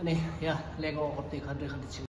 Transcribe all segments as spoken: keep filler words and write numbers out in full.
ཨ་ནི་ཡ་ལེགས་འོག་སྐོར་དེ་ག་འདྲ་ག་འདྲ་བྱེད།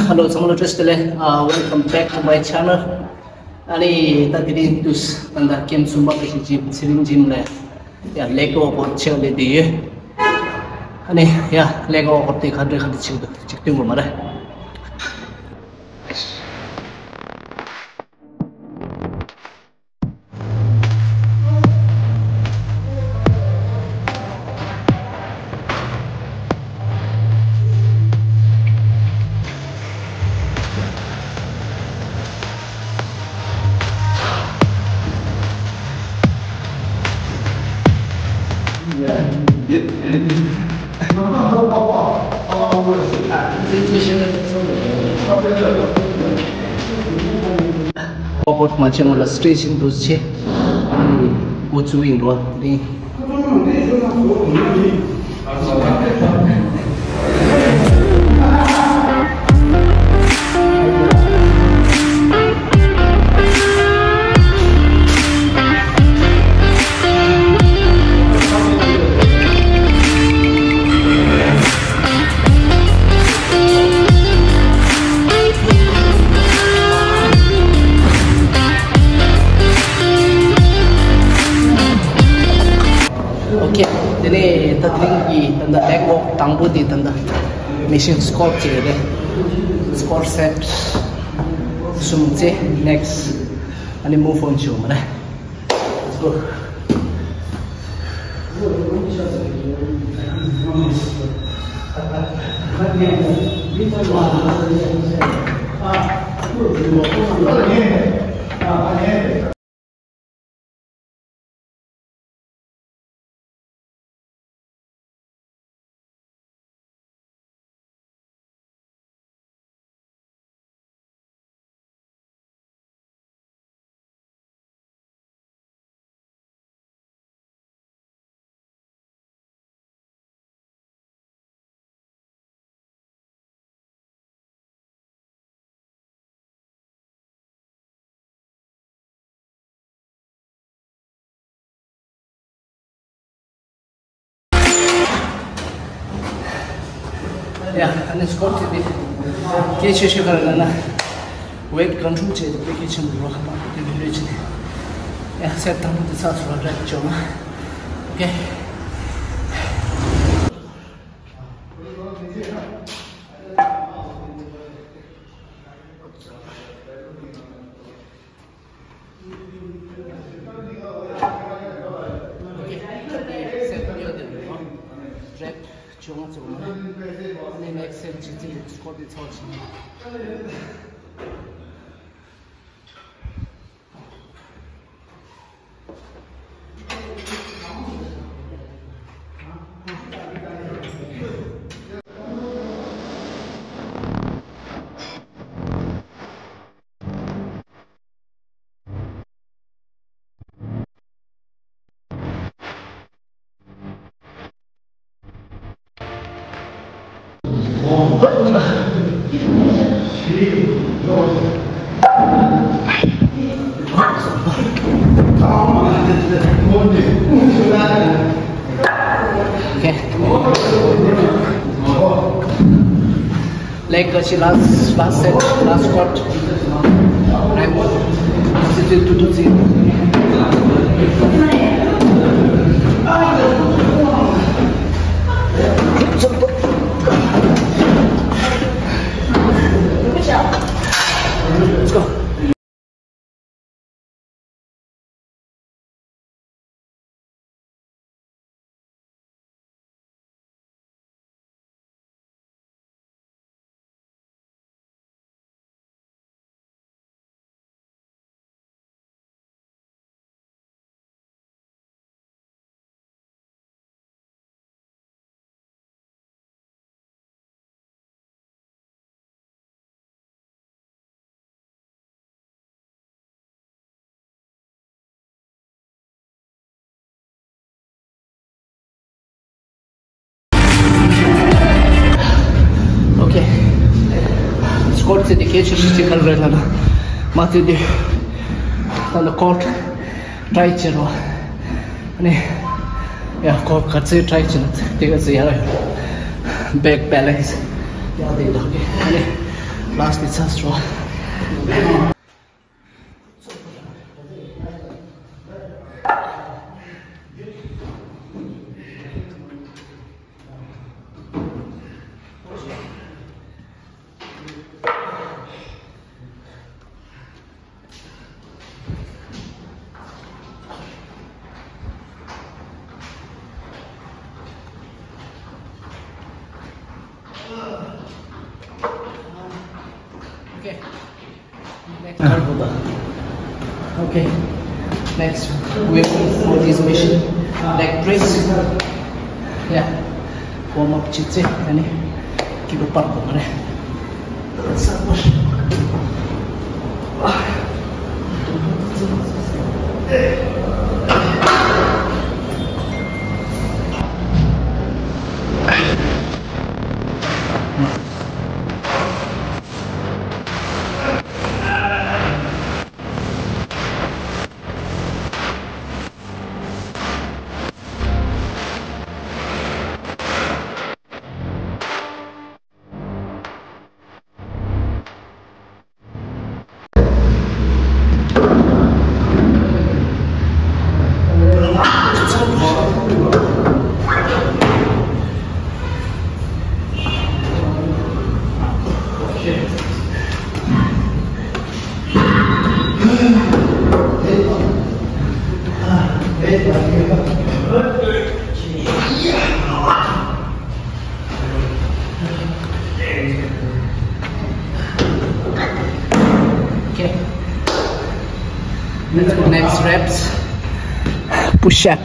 Hello, ཚང་མ་ལ་བཀྲ་ཤིས་བདེ་ལེགས། Uh, welcome back to my channel. ཨ་ནི་ད་དེ་རིང་དུས་ད་ལྟ་ཀེམ་གསུམ་པ་གི་ཞིག་ཇིམ་ཚེ་རིང་ཇིམ་ལ་ཡ་ལེགས་འོག་སྐོར་ཆེ་བ་ལས་དེ་ཡོད། ཨ་ནི་ཡ་ལེགས་འོག་སྐོར་དེ་ག་འདྲ་ག་འདྲ་བྱེད་འདུག་ཅིག་སྟོན་དགོས་མ་རེད། ཨོ་པོ་མ་ཆེན་མོ་ལ་སི་ཊེ་ཤན་དུ་ཆེ། ཨ་ནི་འུ་ཚུ་ཡིན་འགྲོ་དེ། ཨོ་ཁེ། དེ་ནས་ད་དེ་རིང་གི་ད་ལྟ་ལེག་འོག་དང་པོ་དེ་ད་ལྟ་མི་ཤིན་སི་ཀོར་བྱས་རེད། སི་ཀོར་སེ་ཊི་གསུམ་བྱས། ནེག་སི་ཊི་ཨ་ནི་མུ་ཝི་ཨོན་བྱེད་དགོས་མ་རེད། ཡ། ཨ་ནི་སི་ཀོར་དེ་དེ་སྐད་ཆ་ཤོད་ག་རེ་ལབ་ན། ཝེ་ཊི་ཀོན་ཊོལ་བྱེད་དུ་དཔེ་གལ་ཆེན་པོ་རེད་པ། དེ་བི་ཌི་ཡོ་བྱེད་དེ། ཡ། སེ་ཊི་དང་པོ་དེ་ཚར་སོང་། རེབ་བཅོ་ལྔ། ཨོ་ཁེ། ཨོ་ཁེ། སེ་ཊི་ཡོད་དེ་རེད་པ། རེབ་བཅོ་ལྔ་བཅོ་ལྔ། ཨ་ནི་ནེག་སི་ཊི་ཇི་ཙི་སི་ཀོར་དེ་ཚར་ཕྱིན། ལེགས་འོག་གི་ལཱ་སི་ཊི། ལཱ་སི་ཊི་སི་ཀོར་ཊི། རེབ་ཙི་ཙི་ཏུ་ཏུ་ཙི། Let's go. ཀོཌ་ཟེར་དེ་གལ་ཆེ་ཤོས་གཅིག་ག་རེ་རེད་ལབ་ན། མ་ཚད་དེ་ད་ལྟ་ཀོཌ་ཊའེཊ་བྱེད་རོགས། ཨ་ནི་ཡ་ཀོཌ་ག་ཚོད་ཊའེཊ་བྱེད་ན་དེ་ག་ཚོད་ཡག་ཡོད། བེག་བེ་ལེནས་ཡག་དེ་འདྲ་གི། ཨ་ནི་ལ་སི་ཊི་དེ་ཚར་སོང་། Okay. Next. Okay. Next, we will for this machine, leg press. Yeah. Warm up བྱེད་ཚེ་ཨ་ནི་ཀི་ལོ་སྤར་དགོས་མ་རེད། Okay. Let's go. Next reps. Push up.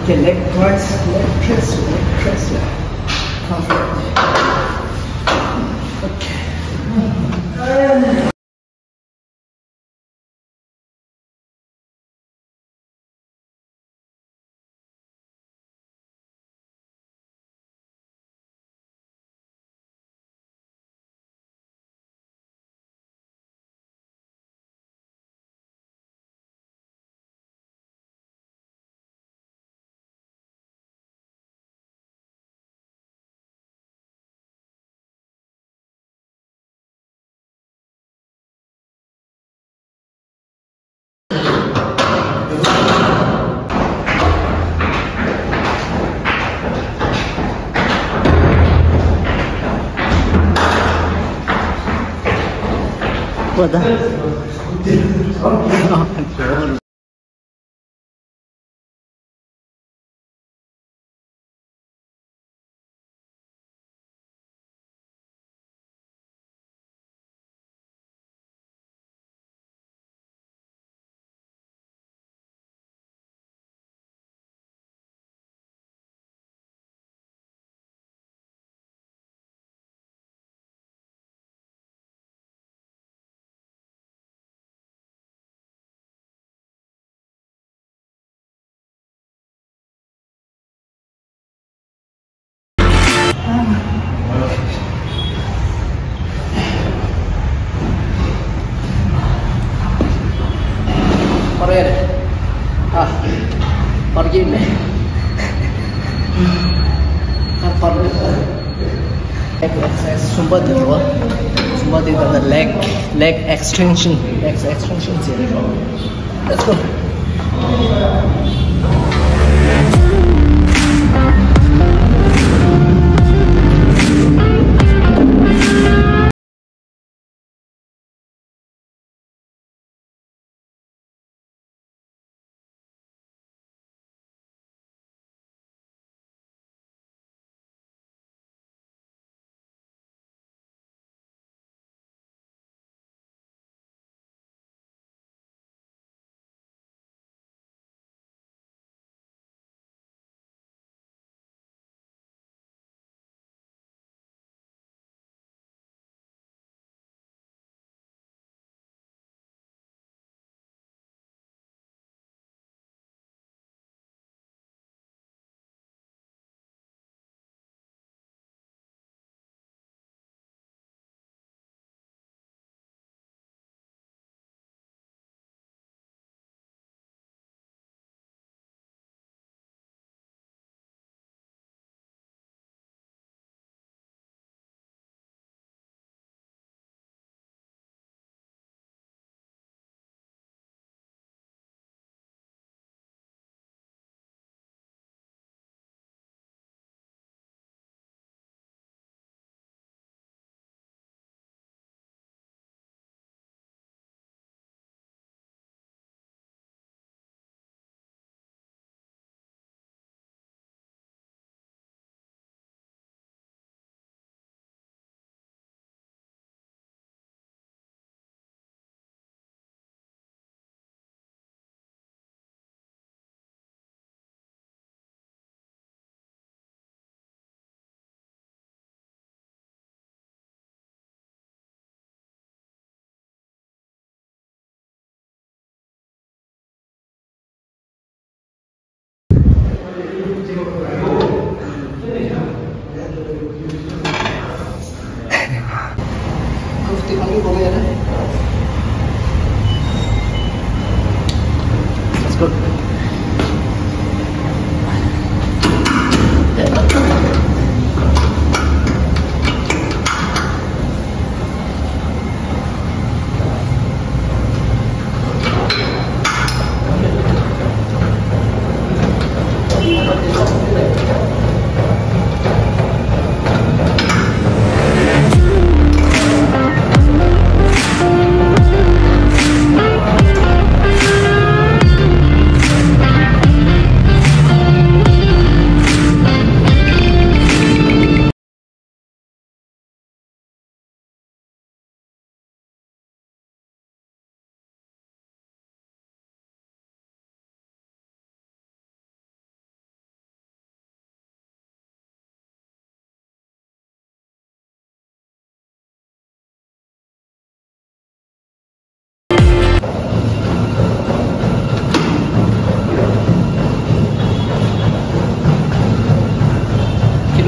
Okay, leg press, leg press, leg press. Come forward. Okay. What the? Leg exercise གསུམ་པ་དེ་རེད་བ། གསུམ་པ་དེ་ད་ལྟ་leg, leg extension, leg extension ཟེར་རེད་བ། Let's go.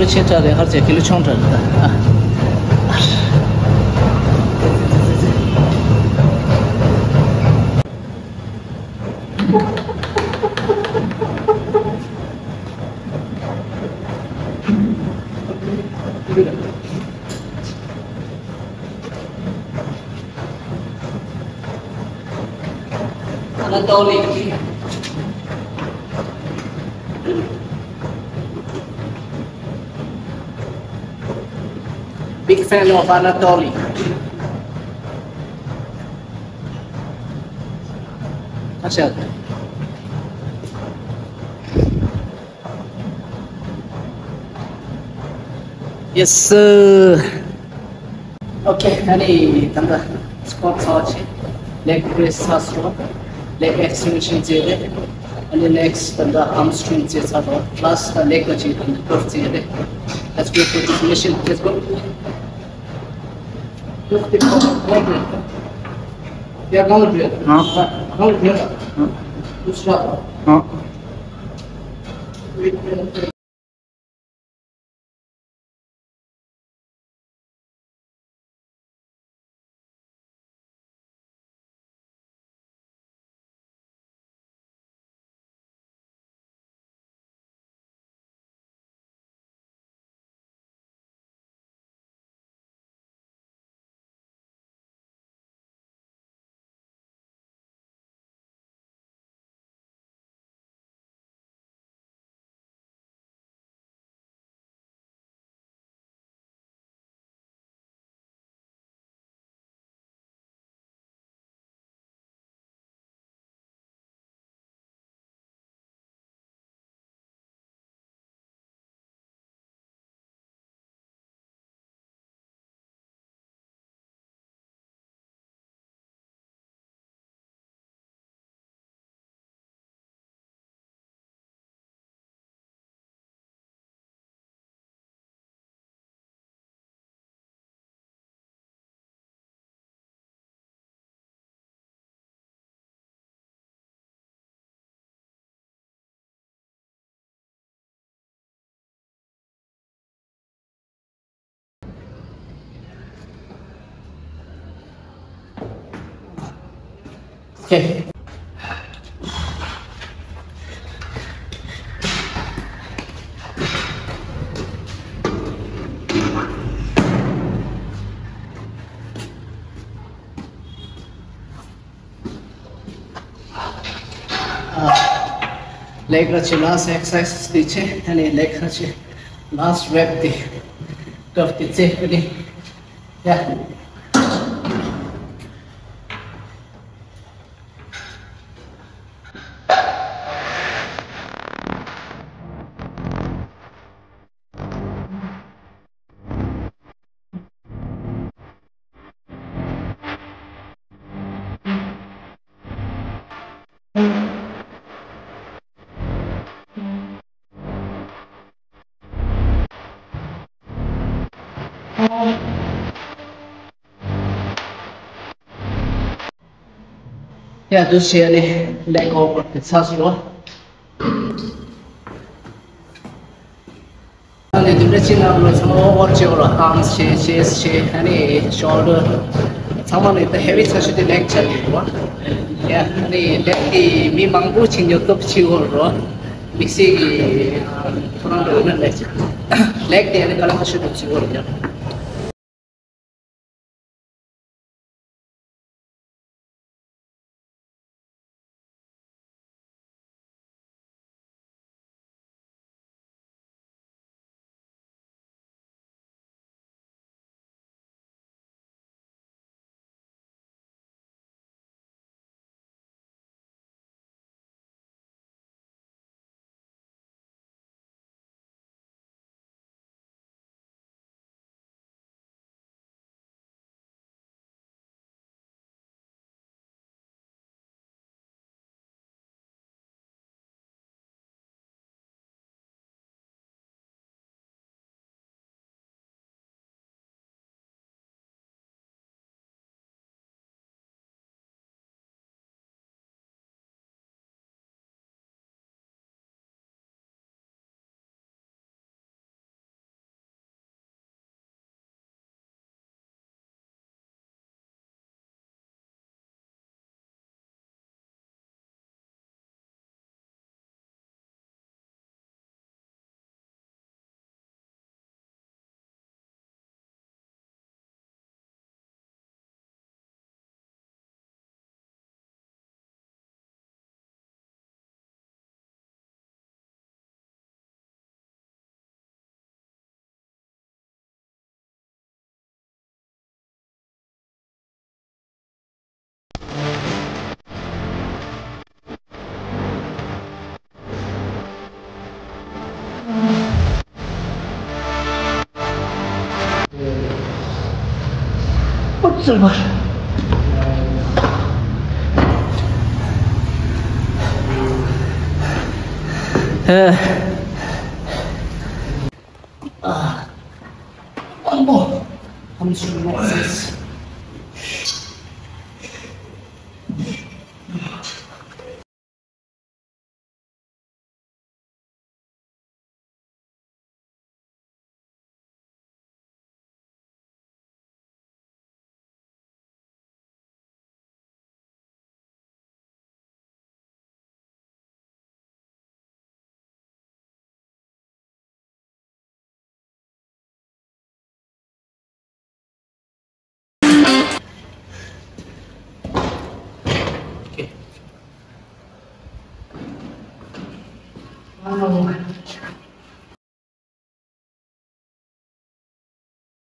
ཆེ་དྲགས་རེད། ཧར་ཅེ་ཀི་ལོ་ཆུང་དྲགས་རེད་ད། Anatoly. Big fan of Anatoly. Acha. Yes, sir. Okay, ཨ་ནི་ད་ལྟ་squat་ཚར་བ་བྱས། Leg press་ཚར་སོང་། Leg extension་བྱས་ཏེ། ཨ་ནི་next་ད་ལྟ་arm swing་བྱས་ཚར་སོང་། Plus་ད་leg་ཀ་ཅིག་ད་ལྟ་curl་བྱས་ཏེ། Let's go for this machine. Let's go. Just keep going. Yeah, come on, yeah. Huh? Come on, yeah. Huh? Good shot. Huh? Okay. Leg crunch last exercise དེ་བྱས། ཨ་ནི་leg crunch last rep དེ་སྐབས་དེ་ཚེ་ཨ་ནི་ཡ། ཡ་འདུག་བྱས་ནས་leg over དེ་ཚར་སོང་། ཨ་ནི་དེ་འདྲ་ཅིག་ནང་ལ་ཚང་མ་over བྱེད་དགོས་རེད། Arms་བྱས། chest་བྱས། ཨ་ནི་shoulder་ཚང་མ་ནས་ད་heavy་ཆེ་ཤོས་དེ་leg་ཆགས་ཀྱི་འདུག་བ། ཡ་ཨ་ནི་leg་དེ་མི་མང་པོ་ཅིག་ཉོ་ཐུབ་བྱེད་དགོས་རེད། དམིགས་བསལ་གྱི་ཁོ་རང་འདྲ་བོ་ན་leg་ཆགས། leg་དེ་ཨ་ནི་ག་ལ་ག་ཤོད་ཐུབ་བྱེད་དགོས་རེད་ཡ། ཨ། ཨ། ཨ་མོ། ཨ་མོ་ཚུར་མ་ཟེར།